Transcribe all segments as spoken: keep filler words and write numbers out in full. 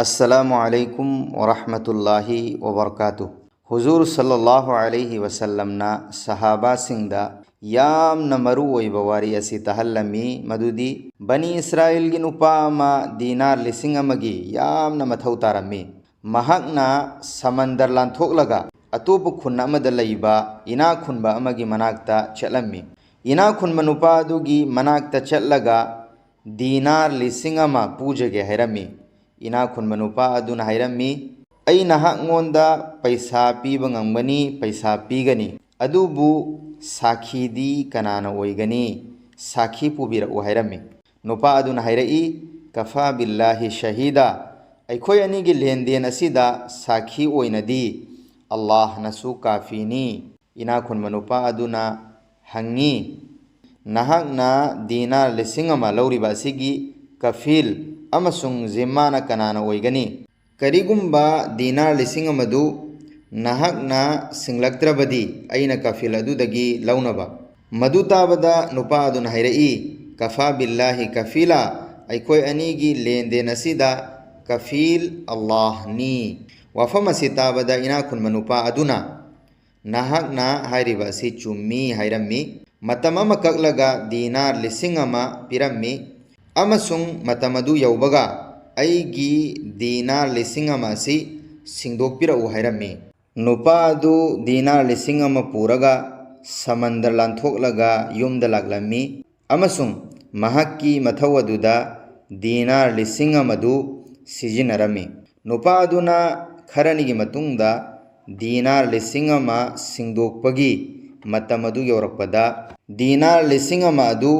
ꯑꯁꯂꯥꯃꯨ ꯑꯂꯥꯏꯀꯨꯝ ꯋꯔꯍꯃꯇꯨꯜꯂꯥꯍꯤ ꯋꯕꯔꯀꯥꯇꯨ꯫ ꯍꯨꯖꯨꯔ ꯁꯜꯂꯜꯂꯥꯍꯨ ꯑꯂꯥꯏꯍꯤ ꯋꯁꯜꯂꯝꯅ ꯁꯍꯥꯕꯥꯁꯤꯡꯗ ꯌꯥꯝꯅ ꯃꯔꯨ ꯑꯣꯏꯕ ꯋꯥꯔꯤ ꯑꯁꯤ ꯇꯥꯍꯜꯂꯝꯃꯤ, ꯃꯗꯨꯗꯤ ꯕꯅꯤ ꯏꯁꯔꯥꯏꯜꯒꯤ ꯅꯨꯄꯥ ꯑꯃ ꯗꯤꯅꯥꯔ ꯂꯤꯁꯤꯡ ꯑꯃꯒꯤ ꯌꯥꯝꯅ ꯃꯊꯧ ꯇꯥꯔꯝꯃꯤ꯫ ꯃꯍꯥꯛꯅ ꯁꯃꯟꯗꯔ ꯂꯥꯟꯊꯣꯛꯂꯒ ꯑꯇꯣꯞꯄ ꯈꯨꯟ ꯑꯃꯗ ꯂꯩꯕ ꯏꯅꯥꯛ ꯈꯨꯟꯕ ꯑꯃꯒꯤ ꯃꯅꯥꯛꯇ ꯆꯠꯂꯝꯃꯤ꯫ ꯏꯅꯥꯛ ꯈꯨꯟꯕ ꯅꯨꯄꯥ ꯑꯗꯨꯒꯤ ꯃꯅꯥꯛꯇ ꯆꯠꯂꯒ ꯗꯤꯅꯥꯔ ꯂꯤꯁꯤꯡ ꯑꯃ ꯄꯨꯖꯒꯦ ꯍꯥꯏꯔꯝꯃꯤ꯫ ꯏꯅꯥꯛ ꯈꯨꯟꯕ ꯅꯨꯄꯥ ꯑꯗꯨꯅ ꯍꯥꯏꯔꯝꯃꯤ, "ꯑꯩ ꯅꯍꯥꯛꯉꯣꯟꯗ ꯄꯩꯁꯥ ꯄꯤꯕ ꯉꯝꯒꯅꯤ, ꯄꯩꯁꯥ ꯄꯤꯒꯅꯤ, ꯑꯗꯨꯕꯨ ꯁꯥꯈꯤꯗꯤ ꯀꯅꯥꯅ ꯑꯣꯏꯒꯅꯤ? ꯁꯥꯈꯤ ꯄꯨꯕꯤꯔꯛꯎ" ꯍꯥꯏꯔꯝꯃꯤ꯫ ꯅꯨꯄꯥ ꯑꯗꯨꯅ ꯍꯥꯏꯔꯛꯏ, "ꯀꯐꯥ ꯕꯤꯜꯂꯥꯍꯤ ꯁꯍꯤꯗꯥ, ꯑꯩꯈꯣꯏ ꯑꯅꯤꯒꯤ ꯂꯦꯟꯗꯦꯟ ꯑꯁꯤꯗ ꯁꯥꯈꯤ ꯑꯣꯏꯅꯗꯤ ꯑꯜꯂꯥꯍꯅꯁꯨ ꯀꯥꯐꯤꯅꯤ"꯫ ꯏꯅꯥꯛ ꯈꯨꯟꯕ ꯅꯨꯄꯥ ꯑꯗꯨꯅ ꯍꯪꯉꯤ, "ꯅꯍꯥꯛꯅ ꯗꯤꯅꯥꯔ ꯂꯤꯁꯤꯡ ꯑꯃ ꯂꯧꯔꯤꯕ ꯑꯁꯤꯒꯤ ꯀꯐꯤꯜ ꯑꯃꯁꯨꯡ ꯖꯤꯝꯃꯥꯅ ꯀꯅꯥꯅ ꯑꯣꯏꯒꯅꯤ? ꯀꯔꯤꯒꯨꯝꯕ ꯗꯤꯅꯥꯔ ꯂꯤꯁꯤꯡ ꯑꯃꯗꯨ ꯅꯍꯥꯛꯅ ꯁꯤꯡꯂꯛꯇ꯭ꯔꯕꯗꯤ ꯑꯩꯅ ꯀꯐꯤꯜ ꯑꯗꯨꯗꯒꯤ ꯂꯧꯅꯕ?" ꯃꯗꯨ ꯇꯥꯕꯗ ꯅꯨꯄꯥ ꯑꯗꯨꯅ ꯍꯥꯏꯔꯛꯏ, "ꯀꯐꯥ ꯕꯤꯜꯂꯥꯍꯤ ꯀꯐꯤꯂꯥ, ꯑꯩꯈꯣꯏ ꯑꯅꯤꯒꯤ ꯂꯦꯟꯗꯦꯟ ꯑꯁꯤꯗ ꯀꯐꯤꯜ ꯑꯜꯂꯥꯍꯅꯤ"꯫ ꯋꯥꯐꯝ ꯑꯁꯤ ꯇꯥꯕꯗ ꯏꯅꯥꯛ ꯈꯨꯟꯕ ꯅꯨꯄꯥ ꯑꯗꯨꯅ, "ꯅꯍꯥꯛꯅ ꯍꯥꯏꯔꯤꯕ ꯑꯁꯤ ꯆꯨꯝꯃꯤ" ꯍꯥꯏꯔꯝꯃꯤ꯫ ꯃꯇꯝ ꯑꯃ ꯀꯛꯂꯒ ꯗꯤꯅꯥꯔ ꯂꯤꯁꯤꯡ ꯑꯃ ꯄꯤꯔꯝꯃꯤ ꯑꯃꯁꯨꯡ ꯃꯇꯝ ꯑꯗꯨ ꯌꯧꯕꯒ ꯑꯩꯒꯤ ꯗꯤꯅꯥꯔ ꯂꯤꯁꯤꯡ ꯑꯃ ꯑꯁꯤ ꯁꯤꯡꯗꯣꯛꯄꯤꯔꯛꯎ ꯍꯥꯏꯔꯝꯃꯤ꯫ ꯅꯨꯄꯥ ꯑꯗꯨ ꯗꯤꯅꯥꯔ ꯂꯤꯁꯤꯡ ꯑꯃ ꯄꯨꯔꯒ ꯁꯃꯟꯗꯔ ꯂꯥꯟꯊꯣꯛꯂꯒ ꯌꯨꯝꯗ ꯂꯥꯛꯂꯝꯃꯤ ꯑꯃꯁꯨꯡ ꯃꯍꯥꯛꯀꯤ ꯃꯊꯧ ꯑꯗꯨꯗ ꯗꯤꯅꯥꯔ ꯂꯤꯁꯤꯡ ꯑꯃꯗꯨ ꯁꯤꯖꯤꯟꯅꯔꯝꯃꯤ꯫ ꯅꯨꯄꯥ ꯑꯗꯨꯅ ꯈꯔꯅꯤꯒꯤ ꯃꯇꯨꯡꯗ ꯗꯤꯅꯥꯔ ꯂꯤꯁꯤꯡ ꯑꯃ ꯁꯤꯡꯗꯣꯛꯄꯒꯤ ꯃꯇꯝ ꯑꯗꯨ ꯌꯧꯔꯛꯄꯗ, ꯗꯤꯅꯥꯔ ꯂꯤꯁꯤꯡ ꯑꯃ ꯑꯗꯨ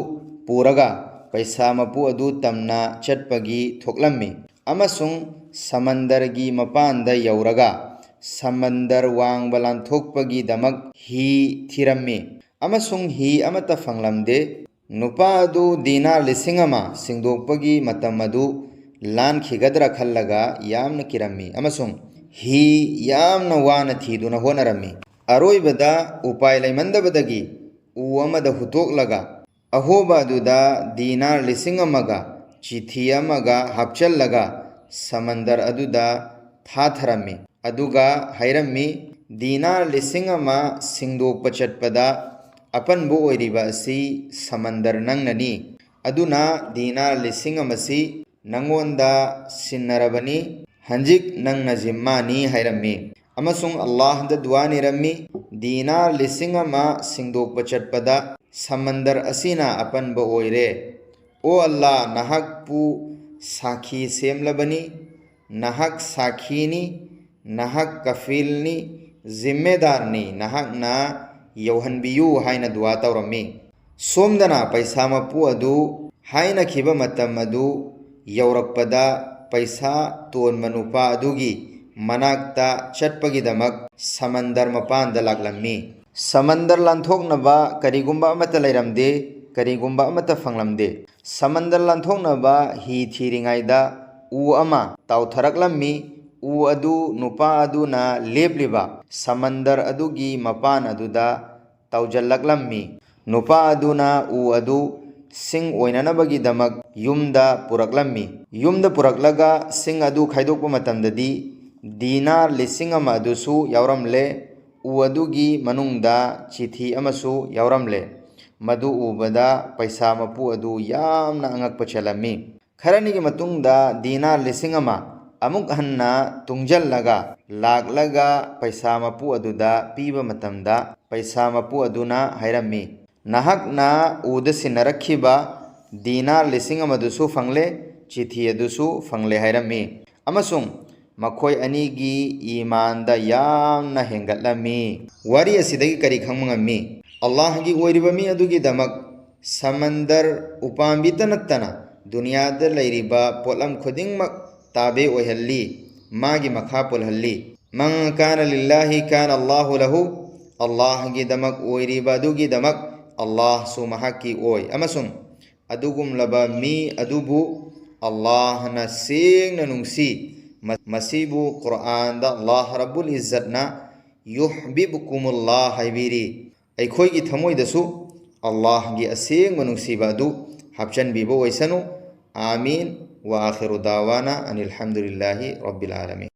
ꯄꯨꯔꯒ ꯄꯩꯁꯥ ꯃꯄꯨ ꯑꯗꯨ ꯇꯝꯅ ꯆꯠꯄꯒꯤ ꯊꯣꯛꯂꯝꯃꯤ ꯑꯃꯁꯨꯡ ꯁꯃꯟꯗꯔꯒꯤ ꯃꯄꯥꯟꯗ ꯌꯧꯔꯒ ꯁꯃꯟꯗꯔ ꯋꯥꯡꯕ ꯂꯥꯟꯊꯣꯛꯄꯒꯤꯗꯃꯛ ꯍꯤ ꯊꯤꯔꯝꯃꯤ ꯑꯃꯁꯨꯡ ꯍꯤ ꯑꯃꯠꯇ ꯐꯪꯂꯝꯗꯦ꯫ ꯅꯨꯄꯥ ꯑꯗꯨ ꯗꯤꯅꯥꯔ ꯂꯤꯁꯤꯡ ꯑꯃ ꯁꯤꯡꯗꯣꯛꯄꯒꯤ ꯃꯇꯝ ꯑꯗꯨ ꯂꯥꯟꯈꯤꯒꯗ꯭ꯔꯥ ꯈꯜꯂꯒ ꯌꯥꯝꯅ ꯀꯤꯔꯝꯃꯤ ꯑꯃꯁꯨꯡ ꯍꯤ ꯌꯥꯝꯅ ꯋꯥꯅ ꯊꯤꯗꯨꯅ ꯍꯣꯠꯅꯔꯝꯃꯤ꯫ ꯑꯔꯣꯏꯕꯗ ꯎꯄꯥꯏ ꯂꯩꯃꯟꯗꯕꯗꯒꯤ ꯎ ꯑꯃꯗ ꯍꯨꯠꯇꯣꯛꯂꯒ ꯑꯍꯣꯕ ꯑꯗꯨꯗ ꯗꯤꯅꯥꯔ ꯂꯤꯁꯤꯡ ꯑꯃꯒ ꯆꯤꯊꯤ ꯑꯃꯒ ꯍꯥꯞꯆꯜꯂꯒ ꯁꯃꯟꯗꯔ ꯑꯗꯨꯗ ꯊꯥꯊꯔꯝꯃꯤ꯫ ꯑꯗꯨꯒ ꯍꯥꯏꯔꯝꯃꯤ, "ꯗꯤꯅꯥꯔ ꯂꯤꯁꯤꯡ ꯑꯃ ꯁꯤꯡꯗꯣꯛꯄ ꯆꯠꯄꯗ ꯑꯄꯟꯕ ꯑꯣꯏꯔꯤꯕ ꯑꯁꯤ ꯁꯃꯟꯗꯔ ꯅꯪꯅꯅꯤ꯫ ꯑꯗꯨꯅ ꯗꯤꯅꯥꯔ ꯂꯤꯁꯤꯡ ꯑꯃꯁꯤ ꯅꯪꯉꯣꯟꯗ ꯁꯤꯟꯅꯔꯕꯅꯤ, ꯍꯟꯖꯤꯛ ꯅꯪꯅ ꯖꯤꯝꯃꯥꯅꯤ" ꯍꯥꯏꯔꯝꯃꯤ꯫ ꯑꯃꯁꯨꯡ ꯑꯜꯂꯥꯍꯗ ꯗꯨꯋꯥ ꯅꯤꯔꯝꯃꯤ, "ꯗꯤꯅꯥꯔ ꯂꯤꯁꯤꯡ ꯑꯃ ꯁꯤꯡꯗꯣꯛꯄ ꯆꯠꯄꯗ ꯁꯃꯟꯗꯔ ꯑꯁꯤꯅ ꯑꯄꯟꯕ ꯑꯣꯏꯔꯦ꯫ ꯑꯣ ꯑꯜꯂꯥ, ꯅꯍꯥꯛꯄꯨ ꯁꯥꯈꯤ ꯁꯦꯝꯂꯕꯅꯤ, ꯅꯍꯥꯛ ꯁꯥꯈꯤꯅꯤ, ꯅꯍꯥꯛ ꯀꯐꯤꯜꯅꯤ, ꯖꯤꯝꯃꯦꯗꯥꯔꯅꯤ, ꯅꯍꯥꯛꯅ ꯌꯧꯍꯟꯕꯤꯌꯨ" ꯍꯥꯏꯅ ꯗꯨꯋꯥ ꯇꯧꯔꯝꯃꯤ꯫ ꯁꯣꯝꯗꯅ ꯄꯩꯁꯥ ꯃꯄꯨ ꯑꯗꯨ ꯍꯥꯏꯅꯈꯤꯕ ꯃꯇꯝ ꯑꯗꯨ ꯌꯧꯔꯛꯄꯗ ꯄꯩꯁꯥ ꯇꯣꯟꯕ ꯅꯨꯄꯥ ꯑꯗꯨꯒꯤ ꯃꯅꯥꯛꯇ ꯆꯠꯄꯒꯤꯗꯃꯛ ꯁꯃꯟꯗꯔ ꯃꯄꯥꯟꯗ ꯂꯥꯛꯂꯝꯃꯤ꯫ ꯁꯃꯟꯗꯔ ꯂꯥꯟꯊꯣꯛꯅꯕ ꯀꯔꯤꯒꯨꯝꯕ ꯑꯃꯠꯇ ꯂꯩꯔꯝꯗꯦ, ꯀꯔꯤꯒꯨꯝꯕ ꯑꯃꯠꯇ ꯐꯪꯂꯝꯗꯦ꯫ ꯁꯃꯟꯗꯔ ꯂꯥꯟꯊꯣꯛꯅꯕ ꯍꯤ ꯊꯤꯔꯤꯉꯩꯗ ꯎ ꯑꯃ ꯇꯥꯎꯊꯔꯛꯂꯝꯃꯤ꯫ ꯎ ꯑꯗꯨ ꯅꯨꯄꯥ ꯑꯗꯨꯅ ꯂꯦꯞꯂꯤꯕ ꯁꯃꯟꯗꯔ ꯑꯗꯨꯒꯤ ꯃꯄꯥꯟ ꯑꯗꯨꯗ ꯇꯥꯎꯖꯜꯂꯛꯂꯝꯃꯤ꯫ ꯅꯨꯄꯥ ꯑꯗꯨꯅ ꯎ ꯑꯗꯨ ꯁꯤꯡ ꯑꯣꯏꯅꯅꯕꯒꯤꯗꯃꯛ ꯌꯨꯝꯗ ꯄꯨꯔꯛꯂꯝꯃꯤ꯫ ꯌꯨꯝꯗ ꯄꯨꯔꯛꯂꯒ ꯁꯤꯡ ꯑꯗꯨ ꯈꯥꯏꯗꯣꯛꯄ ꯃꯇꯝꯗꯗꯤ ꯗꯤꯅꯥꯔ ꯂꯤꯁꯤꯡ ꯑꯃ ꯑꯗꯨꯁꯨ ꯌꯥꯎꯔꯝꯂꯦ꯫ ꯎ ꯑꯗꯨꯒꯤ ꯃꯅꯨꯡꯗ ꯆꯤꯊꯤ ꯑꯃꯁꯨ ꯌꯥꯎꯔꯝꯂꯦ꯫ ꯃꯗꯨ ꯎꯕꯗ ꯄꯩꯁꯥ ꯃꯄꯨ ꯑꯗꯨ ꯌꯥꯝꯅ ꯑꯉꯛꯄ ꯆꯦꯜꯂꯝꯃꯤ꯫ ꯈꯔꯅꯤꯒꯤ ꯃꯇꯨꯡꯗ ꯗꯤꯅꯥꯔ ꯂꯤꯁꯤꯡ ꯑꯃ ꯑꯃꯨꯛ ꯍꯟꯅ ꯇꯨꯡꯖꯜꯂꯒ ꯂꯥꯛꯂꯒ ꯄꯩꯁꯥ ꯃꯄꯨ ꯑꯗꯨꯗ ꯄꯤꯕ ꯃꯇꯝꯗ ꯄꯩꯁꯥ ꯃꯄꯨ ꯑꯗꯨꯅ ꯍꯥꯏꯔꯝꯃꯤ, "ꯅꯍꯥꯛꯅ ꯎꯗ ꯁꯤꯟꯅꯔꯛꯈꯤꯕ ꯗꯤꯅꯥꯔ ꯂꯤꯁꯤꯡ ꯑꯃꯗꯨꯁꯨ ꯐꯪꯂꯦ, ꯆꯤꯊꯤ ꯑꯗꯨꯁꯨ ꯐꯪꯂꯦ" ꯍꯥꯏꯔꯝꯃꯤ꯫ ꯑꯃꯁꯨꯡ ꯃꯈꯣꯏ ꯑꯅꯤꯒꯤ ꯏꯃꯥꯟꯗ ꯌꯥꯝꯅ ꯍꯦꯟꯒꯠꯂꯝꯃꯤ꯫ ꯋꯥꯔꯤ ꯑꯁꯤꯗꯒꯤ ꯀꯔꯤ ꯈꯪꯕ ꯉꯝꯃꯤ? ꯑꯜꯂꯥꯍꯒꯤ ꯑꯣꯏꯔꯤꯕ ꯃꯤ ꯑꯗꯨꯒꯤꯗꯃꯛ ꯁꯃꯟꯗꯔ ꯎꯄꯥꯝꯕꯤꯇ ꯅꯠꯇꯅ ꯗꯨꯅꯤꯌꯥꯗ ꯂꯩꯔꯤꯕ ꯄꯣꯠꯂꯝ ꯈꯨꯗꯤꯡꯃꯛ ꯇꯥꯕꯦ ꯑꯣꯏꯍꯜꯂꯤ, ꯃꯥꯒꯤ ꯃꯈꯥ ꯄꯣꯜꯍꯜꯂꯤ꯫ "ꯃꯪ ꯀꯥꯅ ꯂꯤꯜꯂꯥꯍꯤ ꯀꯥꯅ ꯑꯜꯂꯥꯍꯨ ꯂꯍꯨ", ꯑꯜꯂꯥꯍꯒꯤꯗꯃꯛ ꯑꯣꯏꯔꯤꯕ ꯑꯗꯨꯒꯤꯗꯃꯛ ꯑꯜꯂꯥꯍꯁꯨ ꯃꯍꯥꯛꯀꯤ ꯑꯣꯏ꯫ ꯑꯃꯁꯨꯡ ꯑꯗꯨꯒꯨꯝꯂꯕ ꯃꯤ ꯑꯗꯨꯕꯨ ꯑꯜꯂꯥꯍꯅ ꯁꯦꯡꯅ ꯅꯨꯡꯁꯤ꯫ ꯃ-, ꯃꯁꯤꯕꯨ ꯀꯨꯔꯑꯥꯟꯗ ꯑꯜꯂꯥꯍ ꯔꯕꯨꯜ ꯏꯖꯠꯅ "ꯌꯨꯍꯕꯤꯕꯀꯨꯃꯨꯜꯂꯥꯍ" ꯍꯥꯏꯕꯤꯔꯤ꯫ ꯑꯩꯈꯣꯏꯒꯤ ꯊꯃꯣꯏꯗꯁꯨ ꯑꯜꯂꯥꯍꯒꯤ ꯑꯁꯦꯡꯕ ꯅꯨꯡꯁꯤꯕ ꯑꯗꯨ ꯍꯥꯞꯆꯤꯟꯕꯤꯕ ꯑꯣꯏꯁꯅꯨ꯫ ꯑꯥꯃꯤꯟ, وآخر دعوانا أن الحمد لله رب العالمين.